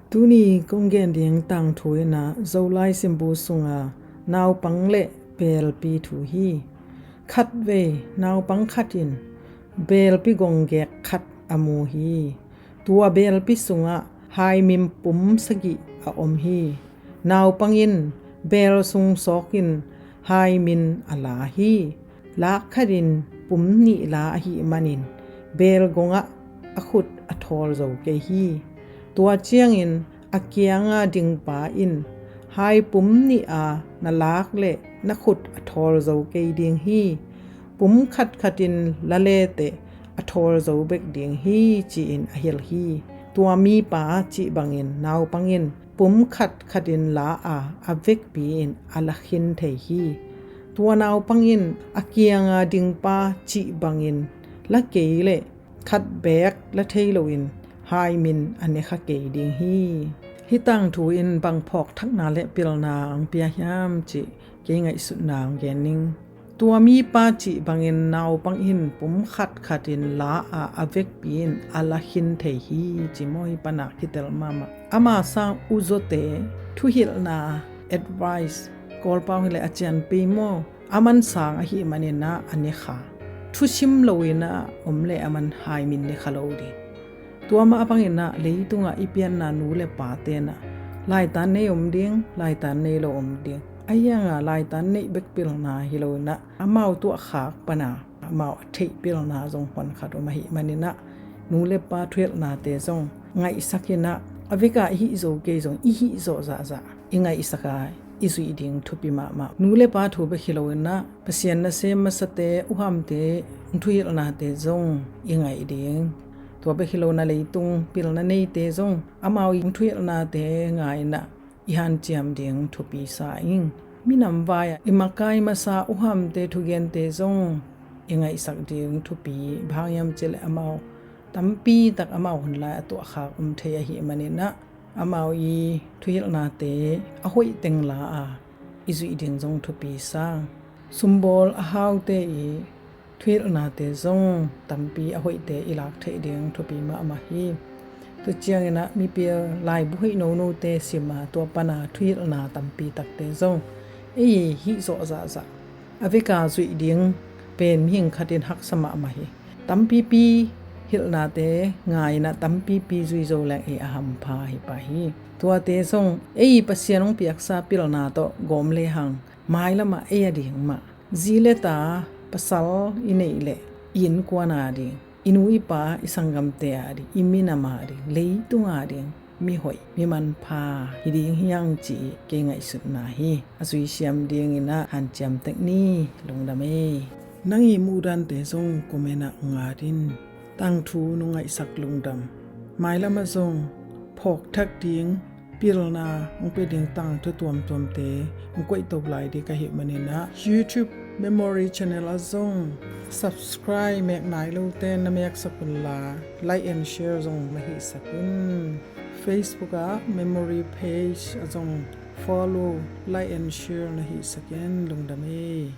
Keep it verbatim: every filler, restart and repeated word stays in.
Tuni kong gen ding tangthu in ah Zolai simbu sunga naupang le beelpi thu hi. Khatvei naupang khat in beelpi gongek khat a mu hi. Tua beelpi sungah haimin pum sagih a om hi. Naupang in beel sung sawkin haimin a la hi. Lak khat in pum nih la ahih manin beel gongah a khut a thawl zo kei hi. Tua ciangin a kianga dingpa in, "Hai pum nih a na lak leh na khut a thawl zo kei ding hi. Pum khatkhat in la leteh a thawl zo bek ding hi," ci-in a hilh hi. Tua mipa cih bangin naupang in pum khatkhat in la a, a vekpi in a la khin thei hi. Tua naupang in a kianga dingpa cih bangin la kei leh khat beek la thei loin haimin a ne kha kei ding hi. Hih tangthu in bang phawkthakna le pilna ang pia hiam cih kei ngaihsutna ang gen ning. Tua mipa cih bangin naupang in pum khatkhat in la a, a vekpi in a la khin thei hi, ci maw? Hih pana kitel mahmah. Ama sang uzote thuhilhna, advice, Kawlpau hileh a cianpi maw, a man sang ahih manin ah a ne kha. Thusim loin ah om leh a man haimin ne kha lo ding. Tua mah bangin ah leitungah i pianna nu le pate in ah laitan nei om ding, laitan nei lo om ding. Ahi hangah laitan neih bek pilna hi loin ah amau tuahkhak pana amau a theih pilna zong huan khat om ahih manin ah nu le pa thuhilhnate zong ngaihsak in ah a vekah i hih zo kei zong i hih zawh zahzah i ngaihsak a i zuih ding thupi mahmah. Nu le pa thu bek hi loin ah Pasian nasem masate, uhamte thuhilhnate zong i ngaih ding. Tua bek hi loin ah leitung pilna neite zong amau i thuhilhnate ngai in ah i hanciam ding thupi sa ing. Minam vai-ah i makai masa uhamte thugente zong i ngaihsak ding thupi. Bang hang hiam cih leh amau tampi tak amau hun lai a tuahkhak om thei ahih manin ah amau i thuhilhnate a hoih teng la a i zuih ding zong thupi sa. Sumbawl a haute i thuhilhnate zong tampi a hoihte i lak theih ding thupi mahmah hi. Tua ciangin ah mipil laibu hoih nonote sim a tua pana thuhilhna tampi takte zong ei hih zawh zahzah a vekah zuih ding pen mihing khat in haksa mahmah hi. Tampipi hilhnate ngai in ah tampipi zui zo leng ei a hampha hi pah hi. Tuate zong ei Pasian hong piaksa pilna tawh gawm lehang mailamah ei a ding mah, zi le ta, pasal i neih leh i innkuan a ding, i nu i pa, i sanggamte a ding, i minam a ding, leitung a ding mihoih, mi manpha hi ding hi hang cih kei ngaihsutna hi. A zuisiam dingin ah hanciam tek ni. Lungdam ei. Nang i muhdante zong comment ah ngat in. Tangthu nong ngaihsak lungdam. Mailamah zong phawkthak ding pilna hong pia ding tangthu tuamtuamte hong koih to lai ding ka hih manin ah YouTube Memory Channel ah zong subscribe mek nai lote na meksak un la, like and share zong na hihsak un. Facebook ah Memory Page ah zong follow, like and share na hihsak in. Lungdam ei.